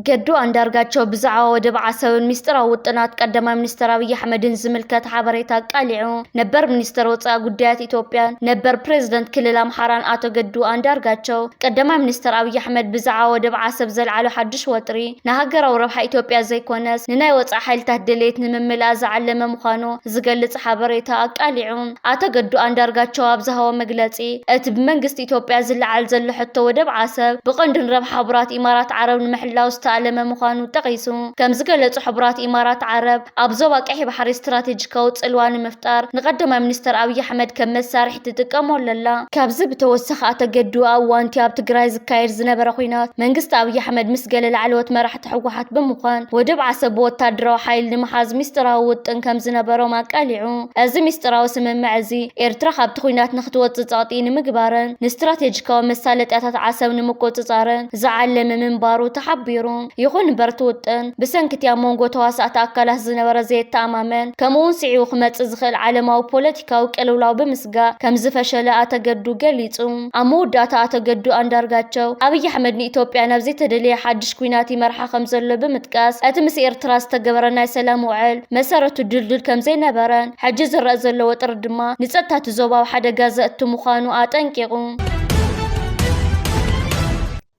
ገዱ ኣንዳርጋቸው ብዛዕባ ወደብ ዓሰብን ሚስጥራዊ ውጥናት ቀዳማይ ሚኒስተር ኣብይ ኣሕመድን ዝምልከት ሓበሬታ ኣቃሊዑ። ነበር ሚኒስተር ወጻኢ ጉዳያት ኢትዮጵያን ነበር ፕሬዝደንት ክልል ኣምሓራን ኣቶ ገዱ ኣንዳርጋቸው፣ ቀዳማይ ሚኒስተር ኣብይ ኣሕመድ ብዛዕባ ወደብ ዓሰብ ዘልዓሎ ሓድሽ ወጥሪ ንሃገራዊ ረብሓ ኢትዮጵያ ዘይኮነስ ንናይ ወጻኢ ሓይልታት ድሌት ንምምላእ ዝዓለመ ምዃኑ ዝገልጽ ሓበሬታ ኣቃሊዑ። ኣቶ ገዱ ኣንዳርጋቸው ኣብ ዝሃቦ መግለጺ፣ እቲ ብመንግስቲ ኢትዮጵያ ዝለዓል ዘሎ ሕቶ ወደብ ዓሰብ ብቐንዱ ንረብሓ ሕቡራት ኢማራት ዓረብ ንምሕላው ዝተኣለመ ምዃኑ ጠቒሱ። ከም ዝገለጹ፣ ሕቡራት ኢማራት ዓረብ ኣብ ዞባ ቀይሕ ባሕሪ ስትራቴጂካዊ ጽልዋ ንምፍጣር ንቀዳማይ ሚኒስተር ኣብይ ኣሕመድ ከም መሳርሒ ትጥቀመሉ ኣላ። ካብዚ ብተወሳኺ ኣቶ ገዱ ኣብ እዋንቲ ኣብ ትግራይ ዝካየድ ዝነበረ ኲናት መንግስቲ ኣብይ ኣሕመድ ምስ ገለ ላዕለዎት መራሕቲ ህወሓት ብምዃን ወደብ ዓሰብ ብወታደራዊ ሓይሊ ንምሓዝ ሚስጥራዊ ውጥን ከም ዝነበሮም ኣቃሊዑ። እዚ ሚስጥራዊ ስምምዕ እዚ ኤርትራ ካብቲ ኲናት ንክትወጽእ ጸቕጢ ንምግባርን ንስትራቴጂካዊ መሳለጥያታት ዓሰብ ንምቁጽጻርን ዝዓለመ ምንባሩ ተሓቢሩ። ይኹን እምበር እቲ ውጥን ብሰንኪ እቲ ኣብ መንጎ ተዋሳእቲ ኣካላት ዝነበረ ዘየተኣማመን ከምኡውን ስዒቡ ክመጽእ ዝኽእል ዓለማዊ ፖለቲካዊ ቅልውላው ብምስጋእ ከም ዝፈሸለ ኣቶ ገዱ ገሊጹ። ኣብ መወዳእታ ኣቶ ገዱ ኣንዳርጋቸው ኣብይ ኣሕመድ ንኢትዮጵያ ናብ ዘይተደለየ ሓድሽ ኲናት ይመርሓ ከም ዘሎ ብምጥቃስ እቲ ምስ ኤርትራ ዝተገበረ ናይ ሰላም ውዕል መሰረቱ ድልዱል ከም ዘይነበረን፣ ሕጂ ዝረኣ ዘሎ ወጥሪ ድማ ንጸጥታ እቲ ዞባ ኣብ ሓደጋ ዘእቱ ምዃኑ ኣጠንቂቑ።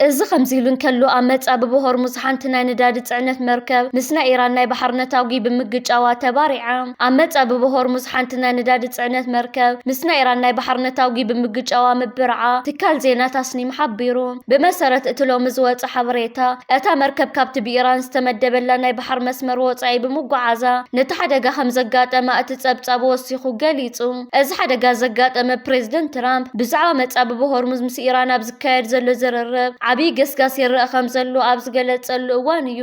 እዚ ከምዚ ኢሉ እንከሎ፣ ኣብ መጻብብ ሆርሙዝ ሓንቲ ናይ ነዳዲ ጽዕነት መርከብ ምስ ናይ ኢራን ናይ ባሕሪ ነታጒ ብምግጫዋ ተባሪዓ። ኣብ መጻብብ ሆርሙዝ ሓንቲ ናይ ነዳዲ ጽዕነት መርከብ ምስ ናይ ኢራን ናይ ባሕሪ ነታጒ ብምግጫዋ ምብርዓ ትካል ዜና ታስኒም ሓቢሩ። ብመሰረት እቲ ሎሚ ዝወጸ ሓበሬታ፣ እታ መርከብ ካብቲ ብኢራን ዝተመደበላ ናይ ባሕሪ መስመር ወጻኢ ብምጓዓዛ ነቲ ሓደጋ ከም ዘጋጠማ እቲ ጸብጻብ ወሲኹ ገሊጹ። እዚ ሓደጋ ዘጋጠመ ፕሬዝደንት ትራምፕ ብዛዕባ መጻብብ ሆርሙዝ ምስ ኢራን ኣብ ዝካየድ ዘሎ ዝርርብ ዓብዪ ገስጋስ ይረአ ከም ዘሎ ኣብ ዝገለጸሉ እዋን እዩ።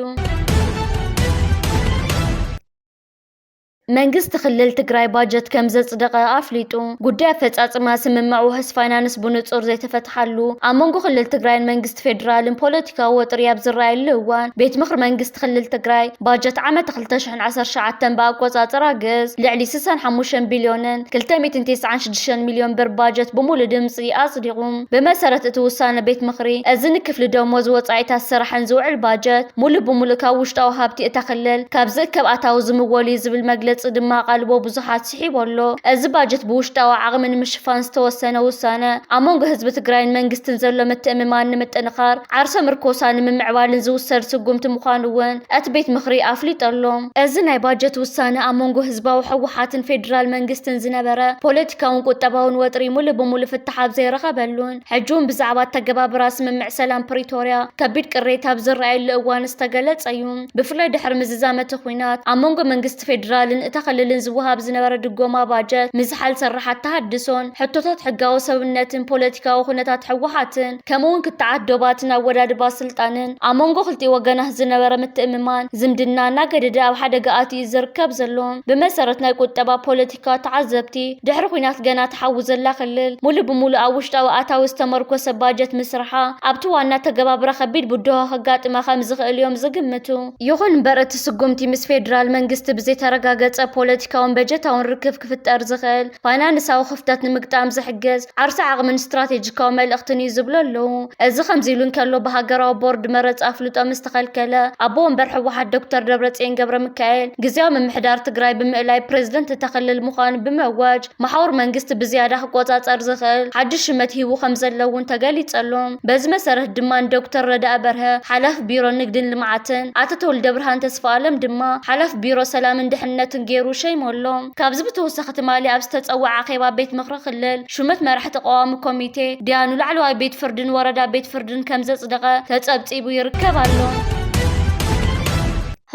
መንግስቲ ክልል ትግራይ ባጀት ከም ዘጽደቐ ኣፍሊጡ። ጉዳይ ኣፈጻጽማ ስምምዕ ውሑስ ፋይናንስ ብንጹር ዘይተፈትሓሉ፣ ኣብ መንጎ ክልል ትግራይን መንግስቲ ፌዴራልን ፖለቲካዊ ወጥሪ ኣብ ዝረኣየሉ እዋን፣ ቤት ምኽሪ መንግስቲ ክልል ትግራይ ባጀት ዓመት ክልተ ሽሕን ዓሰርተ ትሽዓተን ብኣቆጻጽራ ግእዝ ልዕሊ ስሳን ሓሙሽተን ቢልዮንን ክልተ ሚእትን ተስዓን ሽዱሽተን ሚልዮን ብር ባጀት ብሙሉእ ድምጺ ኣጽዲቑ። ብመሰረት እቲ ውሳነ ቤት ምኽሪ፣ እዚ ንክፍሊ ደሞዝ፣ ወጻኢታት ስራሕን ዝውዕል ባጀት ሙሉእ ብሙሉእ ካብ ውሽጣዊ ሃብቲ እታ ክልል ካብ ዝእከብ ኣታዊ ዝምወል እዩ ዝብል መግለጺ ድማ ኣቓልቦ ብዙሓት ስሒቡ ኣሎ። እዚ ባጀት ብውሽጣዊ ዓቕሚ ንምሽፋን ዝተወሰነ ውሳነ ኣብ መንጎ ህዝቢ ትግራይን መንግስትን ዘሎ ምትእምማን ንምጥንኻር፣ ዓርሰ ምርኮሳ ንምምዕባልን ዝውሰድ ስጉምቲ ምዃኑ እውን እቲ ቤት ምኽሪ ኣፍሊጡ ኣሎ። እዚ ናይ ባጀት ውሳነ ኣብ መንጎ ህዝባዊ ህወሓትን ፌዴራል መንግስትን ዝነበረ ፖለቲካውን ቁጠባውን ወጥሪ ሙሉእ ብሙሉእ ፍታሕ ኣብ ዘይረኸበሉን ሕጂ እውን ብዛዕባ ኣተገባብራ ስምምዕ ሰላም ፕሪቶርያ ከቢድ ቅሬታ ኣብ ዝረኣየሉ እዋን ዝተገለጸ እዩ። ብፍላይ ድሕሪ ምዝዛም እቲ ኲናት ኣብ መንጎ መንግስቲ ፌዴራልን እታ ክልልን ዝወሃብ ዝነበረ ድጎማ ባጀት፣ ምዝሓል ስራሓት ተሃድሶን ሕቶታት ሕጋዊ ሰብነትን ፖለቲካዊ ኩነታት ህወሓትን ከምኡውን ክትዓት ዶባትን ኣወዳድባ ስልጣንን ኣብ መንጎ ክልቲኡ ወገናት ዝነበረ ምትእምማን ዝምድና እናገደደ ኣብ ሓደጋ ኣትዩ ዝርከብ ዘሎ። ብመሰረት ናይ ቁጠባ ፖለቲካ ተዓዘብቲ፣ ድሕሪ ኲናት ገና ትሓዊ ዘላ ክልል ሙሉእ ብሙሉእ ኣብ ውሽጣዊ ኣታዊ ዝተመርኮሰ ባጀት ምስርሓ ኣብቲ ዋና ተገባብራ ከቢድ ብድሆ ከጋጥማ ከም ዝኽእል እዮም ዝግምቱ። ይኹን እምበር እቲ ስጉምቲ ምስ ፌዴራል መንግስቲ ብዘይተረጋገጸ ፖለቲካውን በጀታውን ርክብ ክፍጠር ዝኽእል ፋይናንሳዊ ክፍተት ንምግጣም ዝሕግዝ ዓርሰ ዓቕምን ስትራቴጂካዊ መልእኽትን እዩ ዝብሉ ኣለዉ። እዚ ከምዚ ኢሉ እንከሎ፣ ብሃገራዊ ቦርድ መረጻ ኣፍልጦ ምስ ተኸልከለ፣ ኣቦ ወንበር ህወሓት ዶክተር ደብረጽዮን ገብረ ሚካኤል ግዝያዊ ምምሕዳር ትግራይ ብምእላይ ፕሬዝደንት እታ ክልል ምዃኑ ብምእዋጅ፣ መሓውር መንግስቲ ብዝያዳ ክቆጻጸር ዝኽእል ሓድሽ ሽመት ሂቡ ከም ዘሎ እውን ተገሊጹ ኣሎ። በዚ መሰረት ድማ ንዶክተር ረዳኢ በርሀ ሓላፊ ቢሮ ንግድን ልምዓትን፣ ኣቶ ተወልደ ብርሃን ተስፋ ኣለም ድማ ሓላፊ ቢሮ ሰላምን ድሕነትን ገይሩ ሸይሙ ኣሎ። ካብዚ ብተወሳኺ ትማሊ ኣብ ዝተጸውዐ ኣኼባ ቤት ምኽሪ ክልል ሹመት መራሕቲ ቀዋሚ ኮሚቴ ዲያኑ ላዕለዋይ ቤት ፍርድን ወረዳ ቤት ፍርድን ከም ዘጽደቐ ተጸብጺቡ ይርከብ ኣሎ።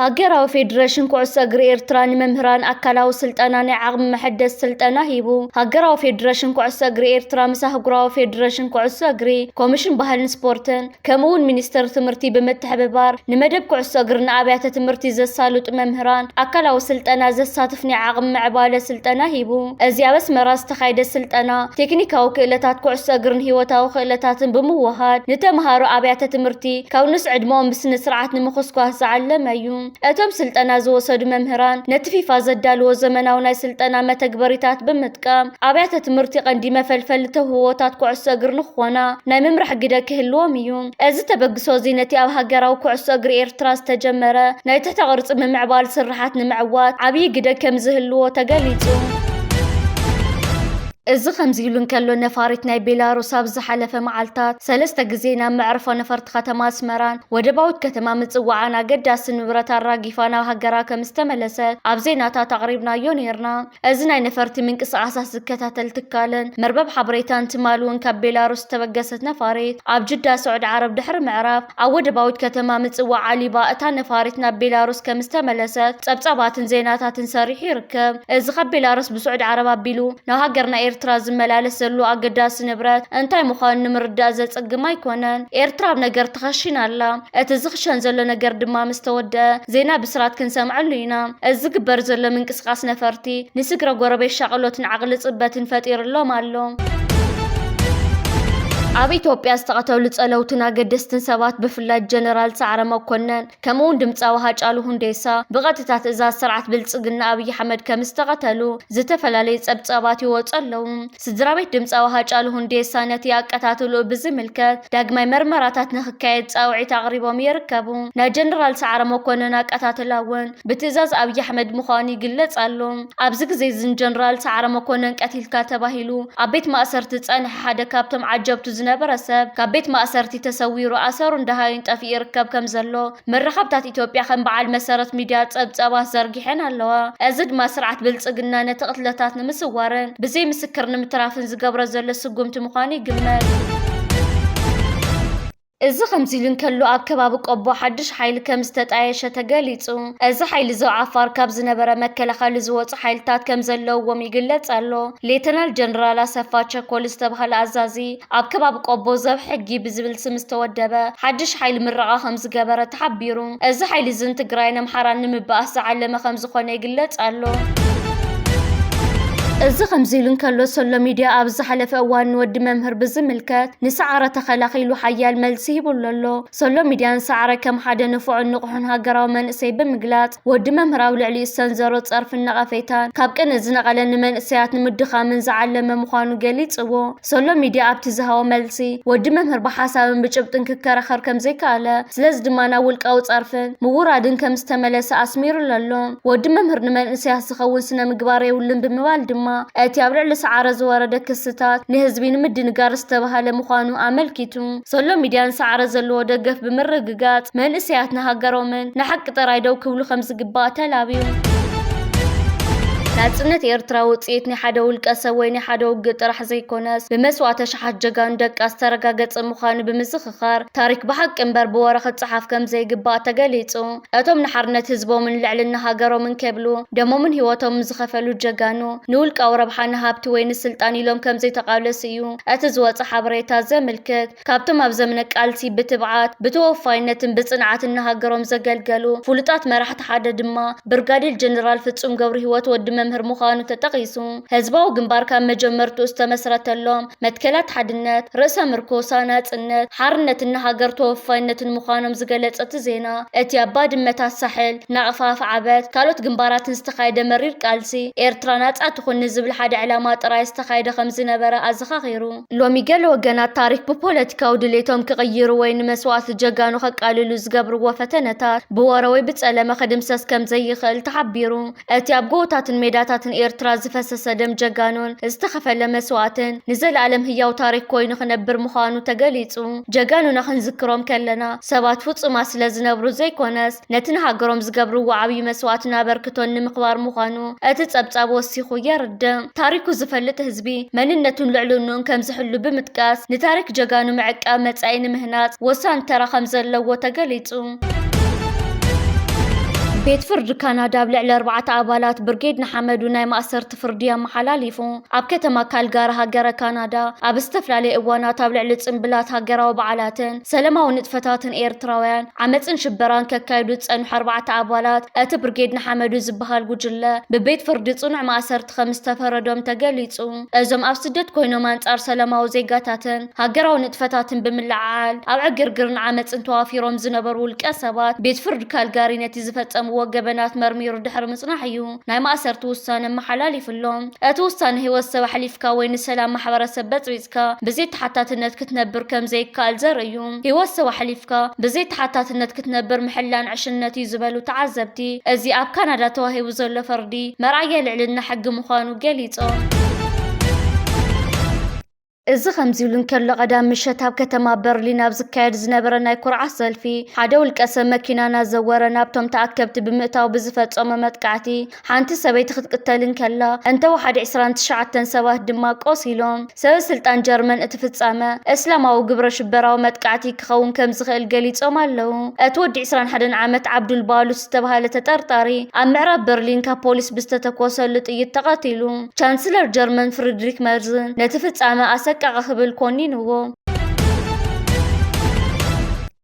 ሃገራዊ ፌዴሬሽን ኩዕሶ እግሪ ኤርትራ ንመምህራን ኣካላዊ ስልጠና ናይ ዓቕሚ መሐደስ ስልጠና ሂቡ። ሃገራዊ ፌዴሬሽን ኩዕሶ እግሪ ኤርትራ ምስ ኣህጉራዊ ፌዴሬሽን ኩዕሶ እግሪ፣ ኮሚሽን ባህልን ስፖርትን ከምኡ እውን ሚኒስቴር ትምህርቲ ብምትሕብባር ንመደብ ኩዕሶ እግሪ ንኣብያተ ትምህርቲ ዘሳልጡ መምህራን ኣካላዊ ስልጠና ዘሳትፍ ናይ ዓቕሚ ምዕባለ ስልጠና ሂቡ። እዚ ኣብ ኣስመራ ዝተኻየደ ስልጠና ቴክኒካዊ ክእለታት ኩዕሶ እግርን ህይወታዊ ክእለታትን ብምውሃድ ንተምሃሮ ኣብያተ ትምህርቲ ካብ ንኡስ ዕድመኦም ብስነ ስርዓት ንምኹስኳስ ዝዓለመ እዩ። እቶም ስልጠና ዝወሰዱ መምህራን ነቲ ፊፋ ዘዳልዎ ዘመናዊ ናይ ስልጠና መተግበሪታት ብምጥቃም ኣብያተ ትምህርቲ ቀንዲ መፈልፈሊ ተውህቦታት ኩዕሶ እግሪ ንክኾና ናይ ምምራሕ ግደ ክህልዎም እዩ። እዚ ተበግሶ እዚ ነቲ ኣብ ሃገራዊ ኩዕሶ እግሪ ኤርትራ ዝተጀመረ ናይ ትሕተ ቅርጺ ምምዕባል ስርሓት ንምዕዋት ዓብዪ ግደ ከም ዝህልዎ ተገሊጹ። እዚ ከምዚ ኢሉ እንከሎ፣ ነፋሪት ናይ ቤላሩስ ኣብ ዝሓለፈ መዓልታት ሰለስተ ግዜ ናብ መዕርፎ ነፈርቲ ከተማ ኣስመራን ወደባዊት ከተማ ምጽዋዓን ኣገዳሲ ንብረት ኣራጊፋ ናብ ሃገራ ከም ዝተመለሰት ኣብ ዜናታት ኣቕሪብናዮ ነይርና። እዚ ናይ ነፈርቲ ምንቅስቓሳት ዝከታተል ትካልን መርበብ ሓበሬታን ትማሊ እውን ካብ ቤላሩስ ዝተበገሰት ነፋሪት ኣብ ጅዳ ስዑዲ ዓረብ ድሕሪ ምዕራፍ ኣብ ወደባዊት ከተማ ምጽዋዕ ዓሊባ እታ ነፋሪት ናብ ቤላሩስ ከም ዝተመለሰት ጸብጻባትን ዜናታትን ሰሪሑ ይርከብ። እዚ ካብ ቤላሩስ ብስዑዲ ዓረብ ኣቢሉ ናብ ሃገርና ኤርትራ ዝመላለስ ዘሎ ኣገዳሲ ንብረት እንታይ ምዃኑ ንምርዳእ ዘጸግም ኣይኮነን። ኤርትራ ኣብ ነገር ትኸሽን ኣላ። እቲ ዝኽሸን ዘሎ ነገር ድማ ምስ ተወደአ ዜና ብስራት ክንሰምዐሉ ኢና። እዚ ዝግበር ዘሎ ምንቅስቓስ ነፈርቲ ንስግረ ጎረቤት ሻቕሎትን ዓቕሊ ጽበትን ፈጢርሎም ኣሎ። ኣብ ኢትዮጵያ ዝተቐተሉ ጸለውትን ኣገደስትን ሰባት ብፍላይ ጀነራል ሰዓረ መኮነን ከምኡውን ድምጻዊ ሃጫሉ ሁንዴሳ ብቐጥታ ትእዛዝ ስርዓት ብልጽግና ኣብይ ኣሕመድ ከም ዝተቐተሉ ዝተፈላለዩ ጸብጻባት ይወጹ ኣለዉ። ስድራ ቤት ድምጻዊ ሃጫሉ ሁንዴሳ ነቲ ኣቀታትልኡ ብዝምልከት ዳግማይ መርመራታት ንክካየድ ጻውዒት ኣቕሪቦም ይርከቡ። ናይ ጀነራል ሰዓረ መኮነን ኣቀታትላ እውን ብትእዛዝ ኣብይ ኣሕመድ ምዃኑ ይግለጽ ኣሎ። ኣብዚ ግዜ እዚ ንጀነራል ሰዓረ መኮነን ቀቲልካ ተባሂሉ ኣብ ቤት ማእሰርቲ ዝጸንሐ ሓደ ካብቶም ዓጀብቱ ዝነበረ ሰብ ካብ ቤት ማእሰርቲ ተሰዊሩ ኣሰሩን ደሃዩን ጠፊኡ ይርከብ ከም ዘሎ መራኸብታት ኢትዮጵያ ከም በዓል መሰረት ሚድያ ጸብጻባት ዘርጊሐን ኣለዋ። እዚ ድማ ስርዓት ብልጽግና ነቲ ቅትለታት ንምስዋርን ብዘይ ምስክር ንምትራፍን ዝገብሮ ዘሎ ስጉምቲ ምዃኑ ይግመት። እዚ ከምዚ ኢሉ እንከሎ፣ ኣብ ከባቢ ቆቦ ሓድሽ ሓይሊ ከም ዝተጣየሸ ተገሊጹ። እዚ ሓይሊ ዞባ ዓፋር ካብ ዝነበረ መከላኸሊ ዝወጹ ሓይልታት ከም ዘለውዎም ይግለጽ ኣሎ። ሌተናል ጀነራል ኣሰፋ ቸኮል ዝተባህለ ኣዛዚ ኣብ ከባቢ ቆቦ ዘብ ሕጊ ብዝብል ስም ዝተወደበ ሓድሽ ሓይሊ ምረቓ ከም ዝገበረ ተሓቢሩ። እዚ ሓይሊ እዚ ንትግራይን ኣምሓራን ንምብኣስ ዝዓለመ ከም ዝኾነ ይግለጽ ኣሎ። እዚ ከምዚ ኢሉ እንከሎ፣ ሶሎ ሚድያ ኣብ ዝሓለፈ እዋን ንወዲ መምህር ብዝምልከት ንሰዓረ ተኸላኺሉ ሓያል መልሲ ሂቡሉ ኣሎ። ሶሎ ሚድያ ንሰዓረ ከም ሓደ ንፉዕን ንቑሕን ሃገራዊ መንእሰይ ብምግላጽ፣ ወዲ መምህር ኣብ ልዕሊኡ ዝሰንዘሮ ጸርፍን ነቐፌታን ካብ ቅንኢ ዝነቐለ ንመንእሰያት ንምድኻምን ዝዓለመ ምዃኑ ገሊጽዎ። ሶሎ ሚድያ ኣብቲ ዝሃቦ መልሲ፣ ወዲ መምህር ብሓሳብን ብጭብጥን ክከራኸር ከም ዘይከኣለ፣ ስለዚ ድማ ናብ ውልቃዊ ጸርፍን ምውራድን ከም ዝተመለሰ ኣስሚሩሉ ኣሎ። ወዲ መምህር ንመንእሰያት ዝኸውን ስነ ምግባር የብሉን ብምባል ድማ፣ እቲ ኣብ ልዕሊ ሰዓረ ዝወረደ ክስታት ንህዝቢ ንምድንጋር ዝተባህለ ምዃኑ ኣመልኪቱ። ሶሎ ሚድያ ንሰዓረ ዘለዎ ደገፍ ብምርግጋጽ፣ መንእሰያት ንሃገሮምን ንሓቂ ጥራይ ደው ክብሉ ከም ዝግባእ ተላብዩ። ናጽነት ኤርትራ ውጽኢት ናይ ሓደ ውልቀ ሰብ ወይ ናይ ሓደ ውግእ ጥራሕ ዘይኮነስ፣ ብመስዋእቲ ኣሽሓት ጀጋኑ ደቃ ዝተረጋገጸ ምዃኑ ብምዝኽኻር፣ ታሪክ ብሓቂ እምበር ብወረ ክጸሓፍ ከም ዘይግባእ ተገሊጹ። እቶም ንሓርነት ህዝቦምን ልዕልና ሃገሮምን ከብሉ ደሞምን ህይወቶምን ዝኸፈሉ ጀጋኑ፣ ንውልቃዊ ረብሓ፣ ንሃብቲ ወይ ንስልጣን ኢሎም ከም ዘይተቓለሱ እዩ እቲ ዝወጸ ሓበሬታ ዘምልክት። ካብቶም ኣብ ዘመነ ቃልሲ ብትብዓት፣ ብተወፋይነትን ብጽንዓትን ንሃገሮም ዘገልገሉ ፍሉጣት መራሕቲ ሓደ ድማ ብርጋዴር ጀነራል ፍጹም ገብረሂወት ወዲ መምህር ምዃኑ ተጠቒሱ። ህዝባዊ ግንባር ካብ መጀመርትኡ ዝተመስረተሎም መትከላት ሓድነት፣ ርእሰ ምርኮሳ፣ ናጽነት፣ ሓርነትን ንሃገር ተወፋይነትን ምዃኖም ዝገለጸ እቲ ዜና፣ እቲ ኣብ ባድመታት ሳሕል፣ ናቕፋ፣ ኣፍዓበት፣ ካልኦት ግንባራትን ዝተኻየደ መሪር ቃልሲ ኤርትራ ናጻ ትኹን ንዝብል ሓደ ዕላማ ጥራይ ዝተኻየደ ከም ዝነበረ ኣዘኻኺሩ። ሎሚ ገለ ወገናት ታሪክ ብፖለቲካዊ ድሌቶም ክቕይሩ ወይ ንመስዋእቲ ጀጋኑ ከቃልሉ ዝገብርዎ ፈተነታት ብወረ ወይ ብጸለመ ክድምሰስ ከም ዘይኽእል ተሓቢሩ። እቲ ኣብ ጎቦታትን ሜዳታትን ኤርትራ ዝፈሰሰ ደም ጀጋኑን ዝተኸፈለ መስዋእትን ንዘለኣለም ህያው ታሪክ ኮይኑ ክነብር ምዃኑ ተገሊጹ። ጀጋኑና ክንዝክሮም ከለና ሰባት ፍጹማት ስለ ዝነብሩ ዘይኮነስ፣ ነቲ ንሃገሮም ዝገብርዎ ዓብዪ መስዋእትን ኣበርክቶን ንምኽባር ምዃኑ እቲ ጸብጻብ ወሲኹ የርድእ። ታሪኩ ዝፈልጥ ህዝቢ መንነቱን ልዕልንኡን ከም ዝሕሉ ብምጥቃስ፣ ንታሪክ ጀጋኑ ምዕቃብ መጻኢ ንምህናጽ ወሳኒ ተራ ከም ዘለዎ ተገሊጹ። ቤት ፍርዲ ካናዳ ኣብ ልዕሊ ኣርባዕተ ኣባላት ብርጌድ ንሓመዱ ናይ ማእሰርቲ ፍርዲ ኣመሓላሊፉ። ኣብ ከተማ ካልጋሪ ሃገረ ካናዳ ኣብ ዝተፈላለየ እዋናት ኣብ ልዕሊ ጽምብላት ሃገራዊ በዓላትን ሰላማዊ ንጥፈታትን ኤርትራውያን ዓመጽን ሽበራን ከካይዱ ዝጸንሑ ኣርባዕተ ኣባላት እቲ ብርጌድ ንሓመዱ ዝበሃል ጉጅለ ብቤት ፍርዲ ጽኑዕ ማእሰርቲ ከም ዝተፈረዶም ተገሊጹ። እዞም ኣብ ስደት ኮይኖም ኣንጻር ሰላማዊ ዜጋታትን ሃገራዊ ንጥፈታትን ብምልዓዓል ኣብ ዕግርግርን ዓመጽን ተዋፊሮም ዝነበሩ ውልቀ ሰባት ቤት ፍርዲ ካልጋሪ ነቲ ዝፈጸምዎ ገበናት መርሚሩ ድሕሪ ምጽናሕ እዩ ናይ ማእሰርቲ ውሳነ ኣመሓላሊፉሎም። እቲ ውሳነ ህይወት ሰብ ኣሕሊፍካ ወይ ንሰላም ማሕበረሰብ በጽቢጽካ ብዘይ ተሓታትነት ክትነብር ከም ዘይከኣል ዘርኢ እዩ። ህይወት ሰብ ኣሕሊፍካ ብዘይ ተሓታትነት ክትነብር ምሕላን ዕሽነት እዩ ዝበሉ ተዓዘብቲ፣ እዚ ኣብ ካናዳ ተዋሂቡ ዘሎ ፍርዲ መርኣያ ልዕልና ሕጊ ምዃኑ ገሊጾም። እዚ ከምዚ ኢሉ እንከሎ፣ ቀዳም ምሸት ኣብ ከተማ በርሊን ኣብ ዝካየድ ዝነበረ ናይ ኩርዓት ሰልፊ፣ ሓደ ውልቀ ሰብ መኪና እናዘወረ ናብቶም ተኣከብቲ ብምእታው ብዝፈጸሞ መጥቃዕቲ ሓንቲ ሰበይቲ ክትቅተል እንከላ፣ እንተወሓደ ዕስራን ትሽዓተን ሰባት ድማ ቆሲሎም። ሰበ ስልጣን ጀርመን እቲ ፍጻመ እስላማዊ ግብረ ሽበራዊ መጥቃዕቲ ክኸውን ከም ዝኽእል ገሊጾም ኣለዉ። እቲ ወዲ ዕስራን ሓደን ዓመት ዓብዱል ባሉስ ዝተባህለ ተጠርጣሪ ኣብ ምዕራብ በርሊን ካብ ፖሊስ ብዝተተኮሰሉ ጥይት ተቐቲሉ። ቻንስለር ጀርመን ፍሪድሪክ መርዝ ነቲ ፍጻመ ኣሰቃቒ ክብል ኮኒንዎ።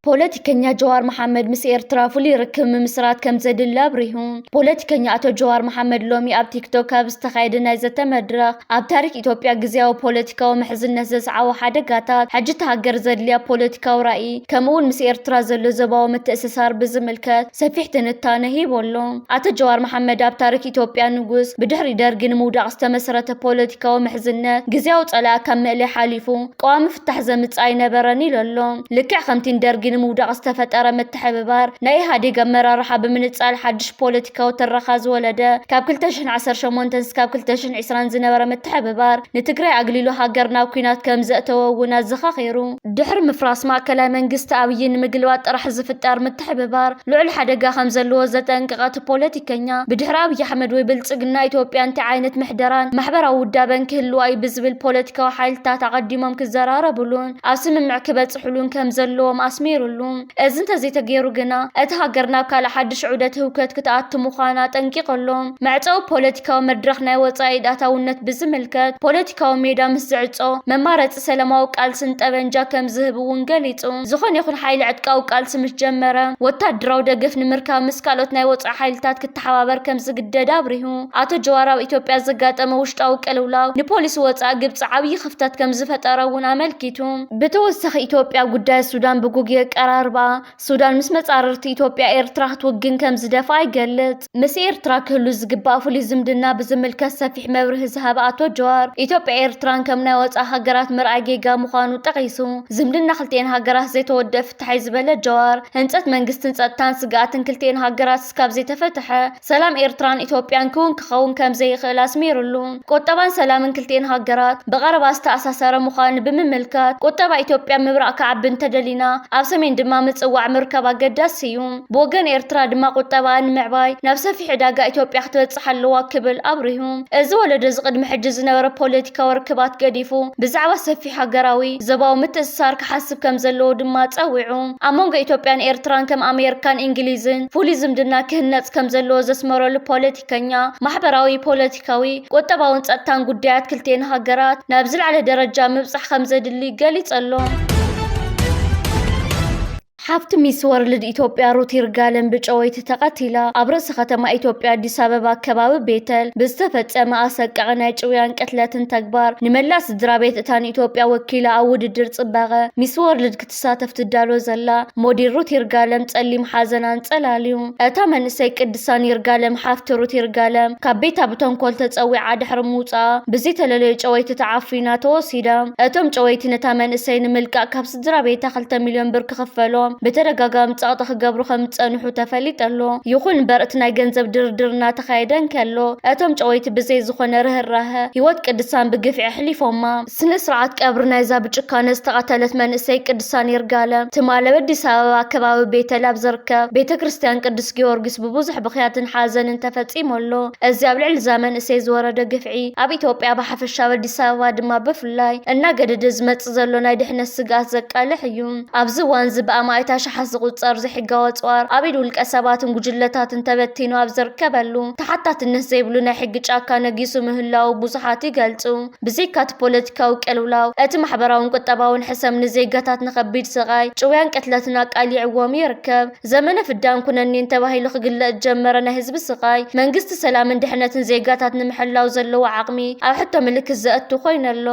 ፖለቲከኛ ጀዋር መሓመድ ምስ ኤርትራ ፍሉይ ርክብ ምምስራት ከም ዘድሊ ኣብሪሁ። ፖለቲከኛ ኣቶ ጀዋር መሓመድ ሎሚ ኣብ ቲክቶክ ኣብ ዝተኻየደ ናይ ዘተ መድረኽ፣ ኣብ ታሪክ ኢትዮጵያ ግዝያዊ ፖለቲካዊ ምሕዝነት ዘስዓቦ ሓደጋታት፣ ሕጂ እታ ሃገር ዘድልያ ፖለቲካዊ ራእይ፣ ከምኡውን ምስ ኤርትራ ዘሎ ዞባዊ ምትእስሳር ብዝምልከት ሰፊሕ ትንታነ ሂቡ ኣሎ። ኣቶ ጀዋር መሓመድ ኣብ ታሪክ ኢትዮጵያ ንጉስ፣ ብድሕሪ ደርጊ ንምውዳቕ ዝተመስረተ ፖለቲካዊ ምሕዝነት፣ ግዝያዊ ጸላኢ ካብ ምእላይ ሓሊፉ ቀዋሚ ፍታሕ ዘምጽእ ኣይነበረን ኢሉ ኣሎ። ልክዕ ከምቲ ንደርጊ ንምውዳቕ ዝተፈጠረ ምትሕብባር ናይ ኢህኣዴግ ኣመራርሓ ብምንጻል ሓድሽ ፖለቲካዊ ትረኻ ዝወለደ፣ ካብ ክልተ ሽሕን ዓሰርተ ሸሞንተን እስካብ ክልተ ሽሕን ዕስራን ዝነበረ ምትሕብባር ንትግራይ ኣግሊሉ ሃገር ናብ ኲናት ከም ዘእተወ እውን ኣዘኻኺሩ። ድሕሪ ምፍራስ ማእከላይ መንግስቲ ኣብይ ንምግልባጥ ጥራሕ ዝፍጠር ምትሕብባር ልዑል ሓደጋ ከም ዘለዎ ዘጠንቀቐ እቲ ፖለቲከኛ፣ ብድሕሪ ኣብይ ኣሕመድ ወይ ብልጽግና ኢትዮጵያ እንታይ ዓይነት ምሕደራን ማሕበራዊ ውዳበን ክህልዋ እዩ ብዝብል ፖለቲካዊ ሓይልታት ኣቐዲሞም ክዘራረብሉን ኣብ ስምምዕ ክበጽሕሉን ከም ዘለዎም ኣስሚሩሉ። እዚ እንተዘይተገይሩ ግና፣ እቲ ሃገር ናብ ካልእ ሓድሽ ዑደት ህውከት ክትኣቱ ምዃና ኣጠንቂቑ ኣሎ። መዕጸዊ ፖለቲካዊ መድረኽ ናይ ወጻኢ ኢድ ኣታውነት ብዝምልከት፣ ፖለቲካዊ ሜዳ ምስ ዝዕጾ፣ መማረጺ ሰላማዊ ቃልስን ጠበንጃ ከም ዝህብ እውን ገሊጹ። ዝኾነ ይኹን ሓይሊ ዕጥቃዊ ቃልሲ ምስ ጀመረ፣ ወታደራዊ ደገፍ ንምርካብ ምስ ካልኦት ናይ ወጻኢ ሓይልታት ክተሓባበር ከም ዝግደድ ኣብሪሁ። ኣቶ ጀዋር ኣብ ኢትዮጵያ ዘጋጠመ ውሽጣዊ ቅልውላው ንፖሊሲ ወጻኢ ግብጺ ዓብዪ ክፍተት ከም ዝፈጠረ እውን ኣመልኪቱ። ብተወሳኺ ኢትዮጵያ ጉዳይ ሱዳን ብጉግየ ኣቀራርባ ሱዳን ምስ መጻርርቲ ኢትዮጵያ ኤርትራ ክትውግን ከም ዝደፍኣ ይገልጽ። ምስ ኤርትራ ክህሉ ዝግባእ ፍሉይ ዝምድና ብዝምልከት ሰፊሕ መብርሂ ዝሃበ ኣቶ ጀዋር፣ ኢትዮጵያ ኤርትራን ከም ናይ ወጻኢ ሃገራት ምርኣይ ጌጋ ምዃኑ ጠቒሱ፣ ዝምድና ክልቲኤን ሃገራት ዘይተወደአ ፍታሕ እዩ ዝበለ ጀዋር፣ ህንጸት መንግስትን ጸጥታን ስግኣትን ክልቲኤን ሃገራት እስካብ ዘይተፈትሐ፣ ሰላም ኤርትራን ኢትዮጵያን ክውን ክኸውን ከም ዘይኽእል ኣስሚሩሉ። ቁጠባን ሰላምን ክልቲኤን ሃገራት ብቐረባ ዝተኣሳሰረ ምዃኑ ብምምልካት፣ ቁጠባ ኢትዮጵያ ምብራቕ ክዓቢ እንተደሊና፣ ኣብ ሰሜን ድማ ምጽዋዕ ምርካብ ኣገዳሲ እዩ። ብወገን ኤርትራ ድማ ቁጠባኣ ንምዕባይ ናብ ሰፊሕ ዕዳጋ ኢትዮጵያ ክትበጽሕ ኣለዋ ክብል ኣብሪሁ። እዚ ወለዶ እዚ ቅድሚ ሕጂ ዝነበረ ፖለቲካዊ ርክባት ገዲፉ፣ ብዛዕባ ሰፊሕ ሃገራዊ ዞባዊ ምትእስሳር ክሓስብ ከም ዘለዎ ድማ ጸዊዑ። ኣብ መንጎ ኢትዮጵያን ኤርትራን ከም ኣሜሪካን እንግሊዝን ፍሉይ ዝምድና ክህነጽ ከም ዘለዎ ዘስመረሉ ፖለቲከኛ፣ ማሕበራዊ፣ ፖለቲካዊ፣ ቁጠባውን ጸጥታን ጉዳያት ክልቲኤን ሃገራት ናብ ዝለዓለ ደረጃ ምብጻሕ ከም ዘድሊ ገሊጹ ኣሎ። ሓፍቲ ሚስ ወርልድ ኢትዮጵያ ሩት ይርጋለም ብጨወይቲ ተቐቲላ። ኣብ ርእሲ ከተማ ኢትዮጵያ ኣዲስ ኣበባ ከባቢ ቤተል ብዝተፈጸመ ኣሰቃቒ ናይ ጭውያን ቅትለትን ተግባር ንመላእ ስድራ ቤት እታ ንኢትዮጵያ ወኪላ ኣብ ውድድር ጽባቐ ሚስ ወርልድ ክትሳተፍ ትዳሎ ዘላ ሞዴል ሩት ይርጋለም ጸሊም ሓዘን ኣንጸላልዩ። እታ መንእሰይ ቅድሳን ይርጋለም ሓፍቲ ሩት ይርጋለም ካብ ቤታ ብተንኮል ተጸዊዓ ድሕሪ ምውጻኣ ብዘይተለለዩ ጨወይቲ ተዓፊና ተወሲዳ። እቶም ጨወይቲ ነታ መንእሰይ ንምልቃቕ ካብ ስድራ ቤታ ክልተ ሚልዮን ብር ክኽፈሎም ብተደጋጋሚ ጸቕጢ ክገብሩ ከም ዝጸንሑ ተፈሊጡ ኣሎ። ይኹን እምበር እቲ ናይ ገንዘብ ድርድር እናተኻየደ እንከሎ፣ እቶም ጨወይቲ ብዘይ ዝኾነ ርህራሀ ህይወት ቅድሳን ብግፍዒ ኣሕሊፎማ። ስነ ስርዓት ቀብሪ ናይዛ ብጭካነ ዝተቐተለት መንእሰይ ቅድሳን ይርጋለም ትማሊ ኣብ ኣዲስ ኣበባ ከባቢ ቤተል ኣብ ዝርከብ ቤተ ክርስቲያን ቅዱስ ጊዮርጊስ ብብዙሕ ብኽያትን ሓዘንን ተፈጺሙ ኣሎ። እዚ ኣብ ልዕሊ እዛ መንእሰይ ዝወረደ ግፍዒ ኣብ ኢትዮጵያ ብሓፈሻ ኣብ ኣዲስ ኣበባ ድማ ብፍላይ እናገደደ ዝመጽእ ዘሎ ናይ ድሕነት ስግኣት ዘቃልሕ እዩ። ኣብዚ እዋን እዚ ብኣማኢት ኣሽሓት ዝቑጸር ዘይሕጋዊ ኣጽዋር ኣብ ኢድ ውልቀ ሰባትን ጉጅለታትን ተበቲኑ ኣብ ዝርከበሉ፣ ተሓታትነት ዘይብሉ ናይ ሕጊ ጫካ ነጊሱ ምህላዉ ብዙሓት ይገልጹ። ብዘይካ እቲ ፖለቲካዊ ቅልውላው፣ እቲ ማሕበራውን ቁጠባውን ሕሰም ንዜጋታት ንኸቢድ ስቓይ፣ ጭውያን ቅትለትን ኣቃሊዕዎም ይርከብ። ዘመነ ፍዳን ኩነኔን ተባሂሉ ክግለጽ ዝጀመረ ናይ ህዝቢ ስቓይ፣ መንግስቲ ሰላምን ድሕነትን ዜጋታት ንምሕላው ዘለዎ ዓቕሚ ኣብ ሕቶ ምልክት ዘእቱ ኮይኑ ኣሎ።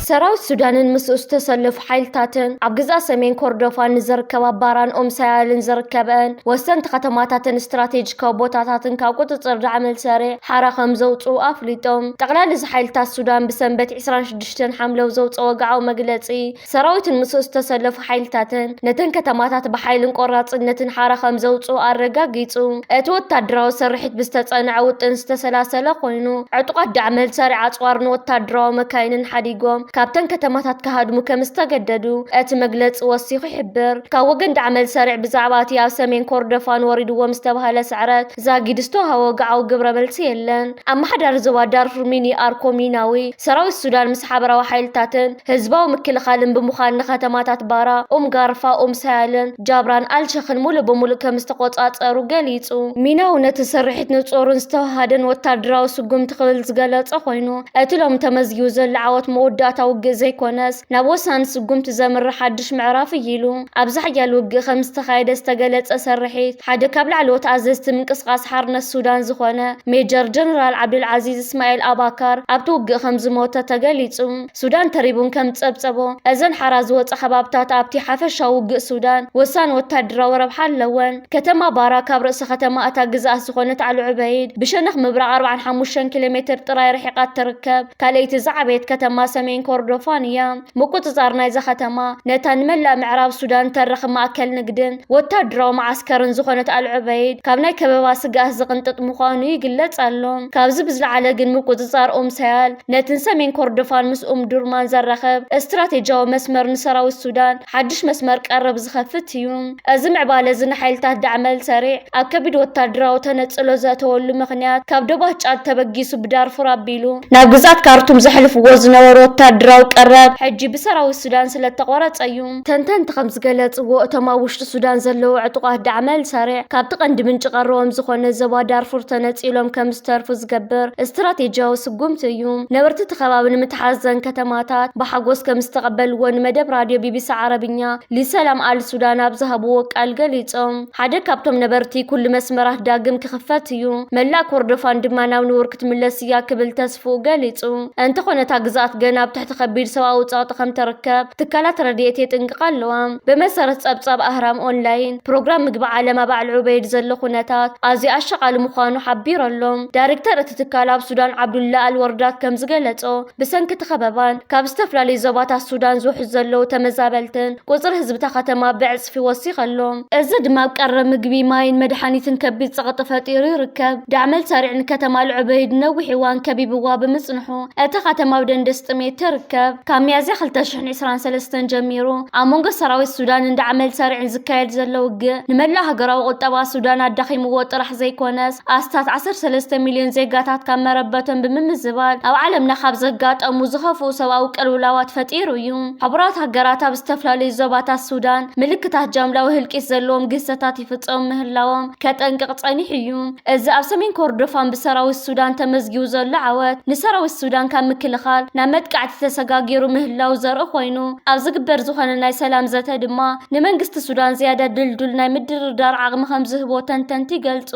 ሰራዊት ሱዳንን ምስኡ ዝተሰለፉ ሓይልታትን ኣብ ግዛእ ሰሜን ኮርዶፋን ንዝርከባ ባራን ኡም ሳያልን ዝርከበን ወሰንቲ ከተማታትን ስትራቴጂካዊ ቦታታትን ካብ ቁጽጽር ዳዕመል ሰሪዕ ሓራ ከም ዘውጽኡ ኣፍሊጦም። ጠቕላሊ እዚ ሓይልታት ሱዳን ብሰንበት ዕስራን ሽዱሽተን ሓምለው ዘውጽኦ ወግዓዊ መግለጺ፣ ሰራዊትን ምስኡ ዝተሰለፉ ሓይልታትን ነተን ከተማታት ብሓይልን ቆራጽነትን ሓራ ከም ዘውጽኡ ኣረጋጊጹ። እቲ ወታደራዊ ስርሒት ብዝተጸንዐ ውጥን ዝተሰላሰለ ኮይኑ፣ ዕጡቓት ዳዕመል ሰሪዕ ኣጽዋርን ወታደራዊ መካይንን ሓዲጎም ካብተን ከተማታት ክሃድሙ ከም ዝተገደዱ እቲ መግለጺ ወሲኹ ይሕብር። ካብ ወገን ዳዕመል ሰሪዕ ብዛዕባ እቲ ኣብ ሰሜን ኮርዶፋን ወሪድዎም ዝተባህለ ስዕረት ዛጊድ ዝተዋህበ ወግዓዊ ግብረ መልሲ የለን። ኣመሓዳሪ ዞባ ዳርፉር ሚኒ ኣርኮ ሚናዊ፣ ሰራዊት ሱዳን ምስ ሓበራዊ ሓይልታትን ህዝባዊ ምክልኻልን ብምዃን ንከተማታት ባራ፣ ኡም ጋርፋ፣ ኡም ሳያልን ጃብራን ኣልሸኽን ሙሉእ ብሙሉእ ከም ዝተቖጻጸሩ ገሊጹ። ሚናዊ ነቲ ስርሒት ንጹርን ዝተዋሃደን ወታደራዊ ስጉምቲ ክብል ዝገለጸ ኮይኑ፣ እቲ ሎሚ ተመዝጊቡ ዘሎ ዓወት መወዳእታ ውግእ ዘይኮነስ፣ ናብ ወሳኒ ስጉምቲ ዘምርሕ ሓድሽ ምዕራፍ እዩ ኢሉ። ኣብዚ ሓያል ውግእ ከም ዝተኻየደ ዝተገለጸ ስርሒት፣ ሓደ ካብ ላዕለዎት ኣዘዝቲ ምንቅስቓስ ሓርነት ሱዳን ዝኾነ ሜጀር ጀነራል ዓብዱልዓዚዝ እስማኤል ኣባካር ኣብቲ ውግእ ከም ዝሞተ ተገሊጹ። ሱዳን ተሪቡን ከም ጸብጸቦ፣ እዘን ሓራ ዝወጻ ከባብታት ኣብቲ ሓፈሻዊ ውግእ ሱዳን ወሳኒ ወታደራዊ ረብሓ ኣለወን። ከተማ ባራ ካብ ርእሲ ከተማ እታ ግዝኣት ዝኾነት ኣል ዑበይድ ብሸነኽ ምብራቕ ኣርባዓን ሓሙሽተን ኪሎ ሜትር ጥራይ ርሒቓ ትርከብ። ካልኣይቲ ዝዓበየት ከተማ ሰሜን ኮርዶፋን እያ። ምቁጽጻር ናይዛ ከተማ ነታ ንመላእ ምዕራብ ሱዳን ተርኽብ ማእከል ንግድን ወታደራዊ መዓስከርን ዝኾነት ኣል ዑበይድ ካብ ናይ ከበባ ስግኣት ዝቕንጥጥ ምዃኑ ይግለጽ ኣሎ። ካብዚ ብዝለዓለ ግን ምቁጽጻር ኡም ሳያል ነትን ሰሜን ኮርዶፋን ምስ ኡም ዱርማን ዘራኽብ ስትራቴጂያዊ መስመር ንሰራዊት ሱዳን ሓድሽ መስመር ቀረብ ዝኸፍት እዩ። እዚ ምዕባለ እዚ ንሓይልታት ዳዕመል ሰሪዕ ኣብ ከቢድ ወታደራዊ ተነጽሎ ዘእተወሉ ምኽንያት ካብ ዶባት ጫድ ተበጊሱ ብዳርፉር ኣቢሉ ናብ ግዝኣት ካርቱም ዘሕልፍዎ ዝነበሩ ወታደራዊ ቀረብ ሕጂ ብሰራዊት ሱዳን ስለተቖረጸ እዩ። ተንተንቲ ከም ዝገለጽዎ እቶም ኣብ ውሽጢ ሱዳን ዘለዉ ዕጡቓት ዳዕመል ሰሪዕ ካብቲ ቀንዲ ምንጪ ቀረቦም ዝኾነ ዞባ ዳርፉር ተነጺሎም ከም ዝተርፉ ዝገብር ስትራቴጂያዊ ስጉምቲ እዩ። ነበርቲ እቲ ከባቢ ንምትሓዝ ዘን ከተማታት ብሓጎስ ከም ዝተቐበልዎ ንመደብ ራድዮ ቢቢሲ ዓረብኛ ሊሰላም ኣል ሱዳን ኣብ ዝሃብዎ ቃል ገሊጾም። ሓደ ካብቶም ነበርቲ ኩሉ መስመራት ዳግም ክኽፈት እዩ፣ መላእ ኮርዶፋን ድማ ናብ ንቡር ክትምለስ እያ ክብል ተስፍኡ ገሊጹ። እንተኾነ እታ ግዝኣት ገና ኣብ ትሕቲ ከቢድ ሰብኣዊ ጸቕጢ ከም ትርከብ ትካላት ረድኤት የጥንቅቓ ኣለዋ። ብመሰረት ጸብጻብ ኣህራም ኦንላይን፣ ፕሮግራም ምግቢ ዓለም ኣብ ኣል ዑበይድ ዘሎ ኩነታት ኣዝዩ ኣሻቓሊ ምዃኑ ሓቢሩ ኣሎ። ዳይሬክተር እቲ ትካል ኣብ ሱዳን ዓብዱላ ኣል ወርዳት ከም ዝገለጾ፣ ብሰንኪ እቲ ከበባን ካብ ዝተፈላለዩ ዞባታት ሱዳን ዝውሕዙ ዘለዉ ተመዛበልትን ቁጽሪ ህዝቢ እታ ከተማ ብዕጽፊ ወሲኸ ኣሎ። እዚ ድማ ኣብ ቀረብ ምግቢ፣ ማይን መድሓኒትን ከቢድ ጸቕጢ ፈጢሩ ይርከብ። ዳዕመል ሰሪዕ ንከተማ ኣል ዑበይድ ነዊሕ እዋን ከቢብዋ ብምጽንሑ፣ እታ ከተማ ኣብ ደንደስ ጥሜት ትርከብ። ካብ ሚያዝያ ክልተ ሽሕን ዕስራን ሰለስተን ጀሚሩ ኣብ መንጎ ሰራዊት ሱዳንን ዳዕመል ሰሪዕን ዝካየድ ዘሎ ውግእ ንመላእ ሃገራዊ ቁጠባ ሱዳን ኣዳኺምዎ ጥራሕ ዘይኮነስ፣ ኣስታት ዓሰርተ ሰለስተ ሚልዮን ዜጋታት ካብ መረበቶም ብምምዝባል ኣብ ዓለምና ካብ ዘጋጠሙ ዝኸፍኡ ሰብኣዊ ቅልውላዋት ፈጢሩ እዩ። ሕቡራት ሃገራት ኣብ ዝተፈላለዩ ዞባታት ሱዳን ምልክታት ጃምላዊ ህልቂት ዘለዎም ግህሰታት ይፍጸሙ ምህላዎም ከጠንቅቕ ጸኒሑ እዩ። እዚ ኣብ ሰሜን ኮርዶፋን ብሰራዊት ሱዳን ተመዝጊቡ ዘሎ ዓወት፣ ንሰራዊት ሱዳን ካብ ምክልኻል ናብ መጥቃዕቲ ተሰጋጊሩ ምህላው ዘርኢ ኮይኑ፣ ኣብ ዝግበር ዝኾነ ናይ ሰላም ዘተ ድማ ንመንግስቲ ሱዳን ዝያዳ ድልዱል ናይ ምድርዳር ዓቕሚ ከም ዝህቦ ተንተንቲ ይገልጹ።